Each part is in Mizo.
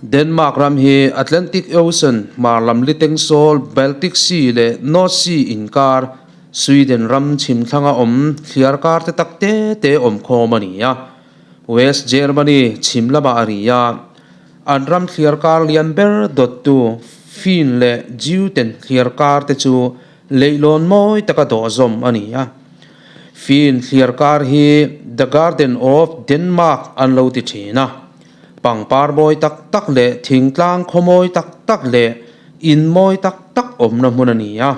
Denmark ram hi Atlantic Ocean hmar lam litengsawl Baltic Sea leh North Sea inkar Sweden ram chhim thlanga awm thliarkar te tak te te awm khawm a ni a. West Germany chhim lamah a ri a. An ram thliarkar lian ber dawttu Finn leh Juten thliarkar te chu leihlawn mawi taka dawh zawm a ni a. Finn thliarkar hi The Garden of Denmark an lo ti thin a. Pangpar mawi tak tak leh thingtlang khaw mawi tak tak leh in mawi tak tak awmna hmun a ni a.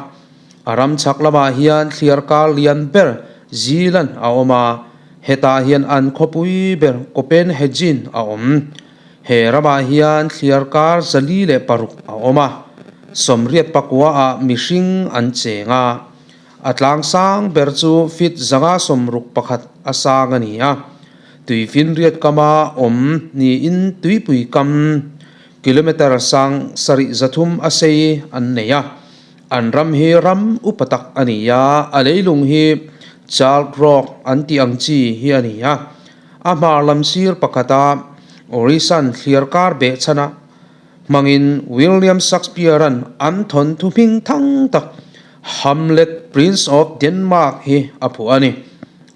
A ram chhak lamah hian thliarkar lian ber Zealand a awm a, hetah hian an khawpui ber Copenhagen a awm. He ramah hian thliarkar 406 a awm a, 84 ah mihring an cheng a. A tlang sang ber chu feet 561 a sang a ni a. Tuifinriat kama awm niin tuipui kam kilometre 7300 a sei an nei a. An ram hi ram upa tak a ni a, a leilung hi Chalk Rock an tih ang chi hi a ni a. A hmar lam sir pakhata Orisan thliarkar behchhana hmangin William Shakespeare-a'n an thawnthu hming thang tak Hamlet, Prince of Denmark hi a phuah a ni.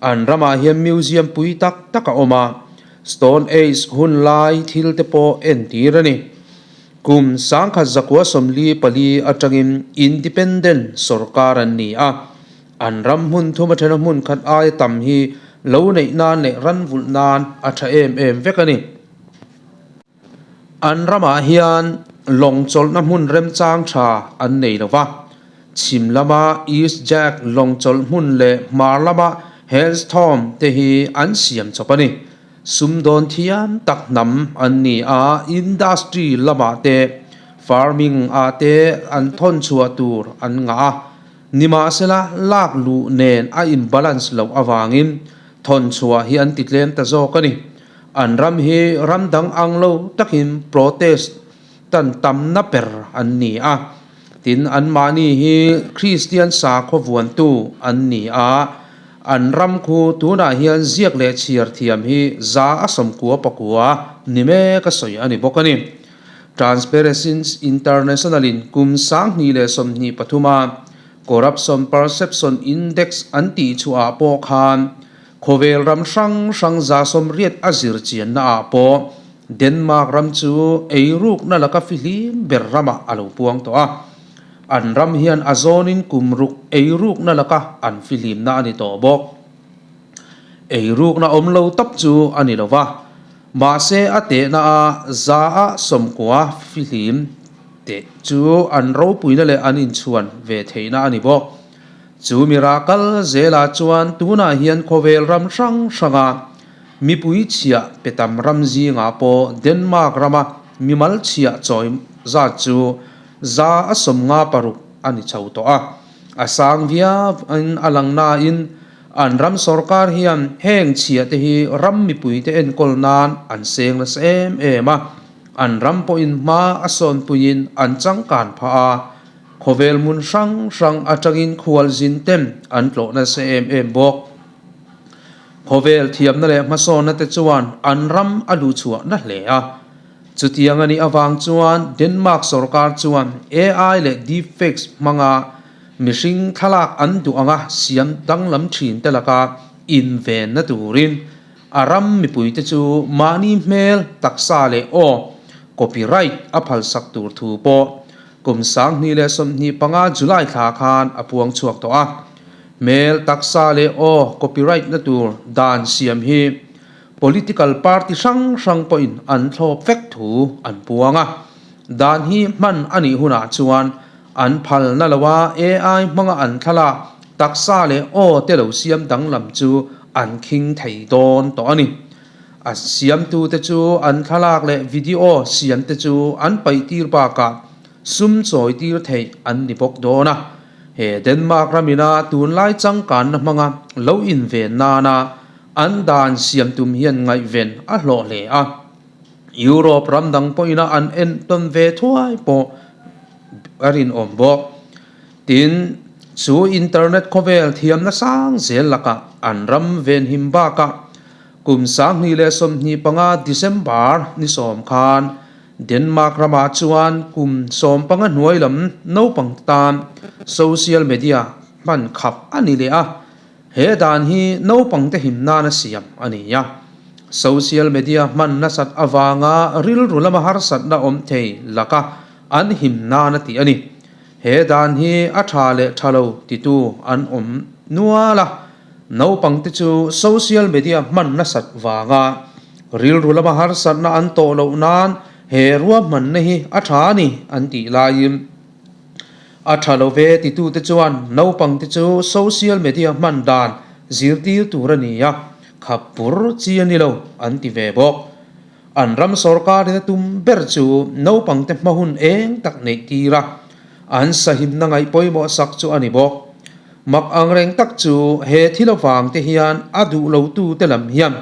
An ramah hian museum pui tak tak a awm a, Stone Age hun lai thil te pawh entir a ni. Kum 1944 atangin independent sorkar an ni a, an ram hmun thum athena hmun khat aia tam hi lo neih nan leh ran vulh nan a tha em em vek a ni. An ramah hian lawng chawlhna hmun remchang tha an nei lo va, chhim lama East Jack lawng chawlh hmun leh hmar lama Hanstholm te hi an siam chawp a ni. Sumdawn thiam tak hnam an ni a, industry lamah te, farming ah te an thawn chhuah tur an ngah a. Nimahsela, lak luh nen a in balance loh avangin thawn chhuah hi an ti tlem ta zawk a ni. An ram hi ram dang ang lo takin protest tan tamna ber an ni a. Tin, anmahni hi Kristian sakhaw vuantu an ni a, an ram khu tunah hian ziak leh chhiar thiam hi 99% ni mek a sawi a ni bawk a ni. Transparency International-in kum 2023 a Corruption Perception Index an tih chhuah ah pawh khan Khawvel ram hrang hrang 80 a zir chianna ah pawh Denmark ram chu eirukna laka fihlim ber ramah a lo puang tawh a. An ram hian a zawnin kum ruk eirukna laka an fihlimna a ni tawh bawk. Eirukna awm lo tap chu a ni lo va, mahse a tehna a 90% fihlim teh chu an ropuina leh an inchhuan ve theihna a ni bawk. Chu mi rah kal zelah chuan tunah hian khawvel ram hrang hranga mipui chhiah pe tam ram zingah pawh Denmark rama mimal chhiah chawi zat chu 56% a ni chho tawh a. A sang viauin a lang nain an ram sorkar hian heng chhiah te hi ram mipuite enkawl nan an seng nasa em em a, an ram pawhin hma a sawnpuiin an changkan phah a. Khawvel hmun hrang hrang atangin khualzin ten an tlawh nasa em em bawk. Khawvel thiamna leh hmasawnna te chuan an ram a luhchhuah na hle a. Chutiang a nih avang chuan Denmark sorkar chuan AI leh deepfakes hmanga mihring thlalak an duh anga siam danglam thin te laka invenna turin a ram mipuite chu mahni hmel, taksa leh aw copyright a phalsak tur thu pawh Kum 2025 July thla khan a puang chhuak tawh a. Hmel, taksa leh aw copyright na tur dan siam hi political party hrang hrang pawhin an thlawp vek thu an puang a. Dan hi hman a nih hunah chuan an phalna loa AI hmanga an thlalak, taksa leh aw te lo siam danglam chu an khing thei dawn tawh a ni. A siamtute chu an thlalak leh video siamte chu an paihtir bakah sum chawitir theih an ni bawk dawn a. He Denmark ramina tunlai changkanna hmanga lo inven nana an dan siam tum hian ngaihven a hlawh hle a. Europe ram dang pawhina an entawn ve thuai pawh a rinawm bawk. Tin, chu internet khawvel thiamna sang zel lakah an ram venhim bakah kum 2025 December ni 10 khan Denmark ramah chuan kum 15 hnuai lam naupang tan social media hman khap a ni leh a, he dan hi naupangte him nana siam a ni a. Social media hman nasat avanga rilru lama harsatna awm thei laka an him nana tih a ni. He dan hi a tha leh tha lo titu an awm nual a. Naupangte chu social media hman nasat vanga rilru lama harsatna an tawh loh nan he ruahmanna hi a tha a ni an tih laiin a tha lo ve titute chuan naupangte chu social media hman dan zirtir tur a ni a, khap pur chi a ni lo an ti ve bawk. An ram sorkarin a tum ber chu naupangte hma hun eng tak neih tir a, an sahimna ngaih pawimawh sak chu a ni bawk. Mak ang reng tak chu he thil avang te hian a duh lo tu te lam hian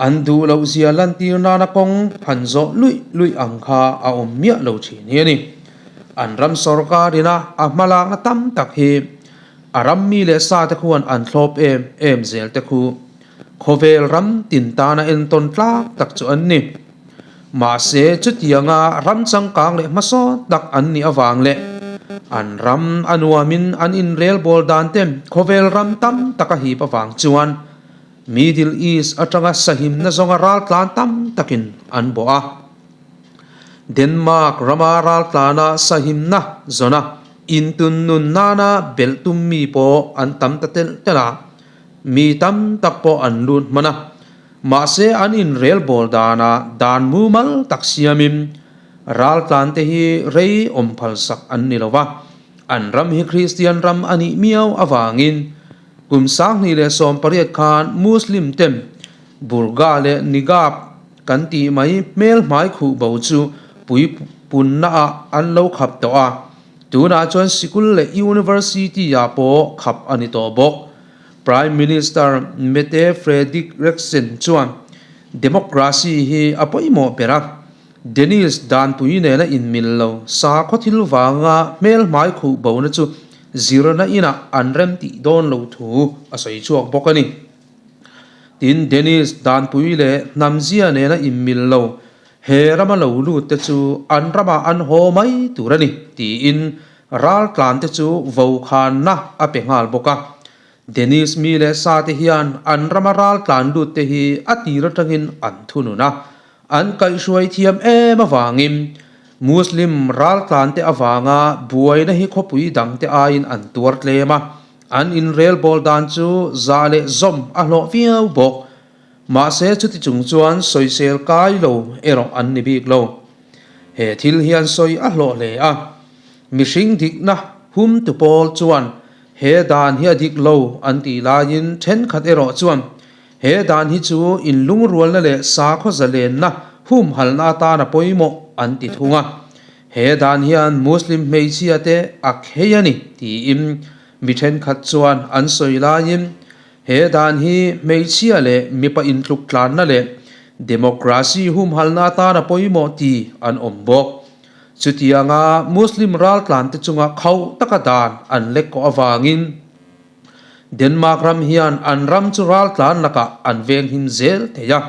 an duh loh zia lantir nana kawng han zawh luih luih ang kha a awm miah lo thin hi a ni. An ram sorkarin a a hmalakna tam tak hi a ram mi leh sa te khuan an thlawp em em zel te khu Khawvel ram tin tana entawn tlak tak chu an ni. Mahse, chutianga ram changkang leh hmasawn tak an nih avang leh an ram a nuamin an inrelbawl dan te khawvel ram tam tak a hip avang chuan Middle East atanga sahimna zawnga raltlan tam takin an bawh a. Denmark rama raltlana sahimna zawna intun nun nana belh tum mi pawh an tam ta telh telh a. Mi tam tak pawh an lut hman a, mahse an inrelbawl danah dan mumal tak siamin raltlante hi rei awm phalsak an ni lo va, an ram hi Kristian ram a nih miau avangin kum 2018 khan Muslim ten Burga leh Nigab kan tih mai hmel hmai khuh bo chu puipunnaah an lo khap tawh a. Tunah chuan sikul leh university-ah pawh khap a ni tawh bawk. Prime Minister Mette Frederiksen chuan democracy hi a pawimawh ber a, Danish danpui nena inmil lo sakhaw thil vanga hmel hmai khuh bona chu zirna inah an rem tih dawn lo thu a sawi chhuak bawk a ni. Tin, Danish danpui leh hnamzia nena inmil lo He rama lo lut te chu an ramah an haw mai tur a ni, tiin raltlan te chu vokhanna a pe nghal bawk a. Denis mi leh sa te hian an rama raltlan lut te hi a tir atangin an thunun a, an kaihhruai thiam em avangin Muslim raltlan te avanga buaina hi khawpui dang te aiin an tuar tlem a, an inrelbawl dan chu za leh zawm a hlawh viau bawk. Mahse chuti chung chuan sawisel kai lo erawh an ni bik lo. He thil hian sawi a hlawh hle a. Mihring dikna hum tu pawl chuan he dan hi a dik lo an tih laiin thenkhat erawh chuan he dan hi chu inlungrualna leh sakhaw zalenna humhalna atan a pawimawh an ti thung a. He dan hian Muslim hmeichhia te a khei a ni tiin mi thenkhat chuan an sawi laiin He dan hi hmeichhia leh mipa intluk tlanna leh democracy humhalna atana pawimawh ti an awm bawk. Chutianga Muslim raltlante chunga khauh taka dan an lek kawh avangin Denmark ram hian an ram chu raltlan lakah an venghim zel thei a.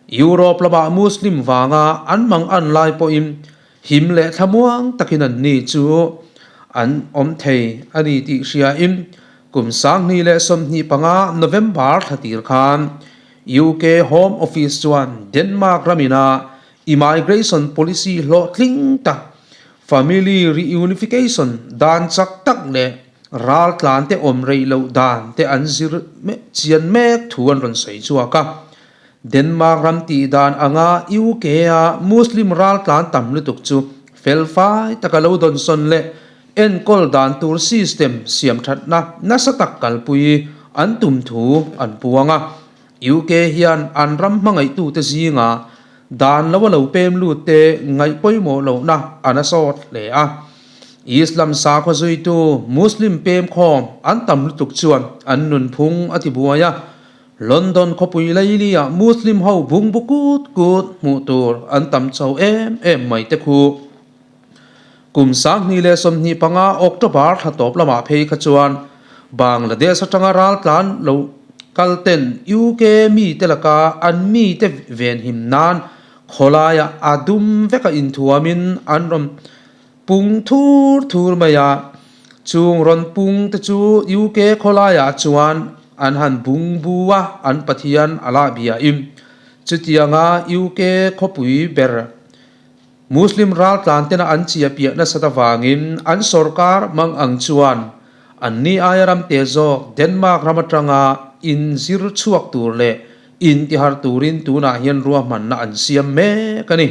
Europe lamah Muslim vanga an mang an lai pawhin him leh thlamuang takin an ni chu an awm thei a ni tih hriain Kum 2025 November thla tir khan UK Home Office chuan Denmark ramina immigration policy hlawhtling tak, family reunification dan chak tak leh raltlan te awm rei loh dan te an zir chian mek thu an rawn sawi chhuak a. Denmark ram tih dan anga UK-a Muslim raltlan tam lutuk chu felfai taka lo dawnsawn leh Enkawl dan tur system siam thatna nasa tak kalpui an tum thu an puang a. UK hian an ram hmangaihtute zingah dan lo a lo pem lut te ngaih pawimawh lohna a nasawt hle a. Islam sakhaw zuitu Muslim pem khawm an tam lutuk chuan an nunphung a tibuai a. London khawpui laili-ah Muslim ho bungbu kut kut hmuh tur an tam chho em em mai te khu. Kum 2025 October thla tawp lamah phei kha chuan Bangladesh atanga raltlan lo kal ten UK mite laka an mite venhim nan Khawlaiah a dum veka inthuamin an rawn pung thur thur mai a, chung rawn pung te chu UK khawlaiah chuan an han bung bu a, an Pathian a lah biain. Chutianga UK khawpui ber Muslim raltlan tena an chiahpiah nasat avangin an sorkar mang ang chuan anni aia ram te zawk Denmark ram atanga inzir chhuak tur leh intiharh turin tunah hian ruahmanna an siam mek a ni.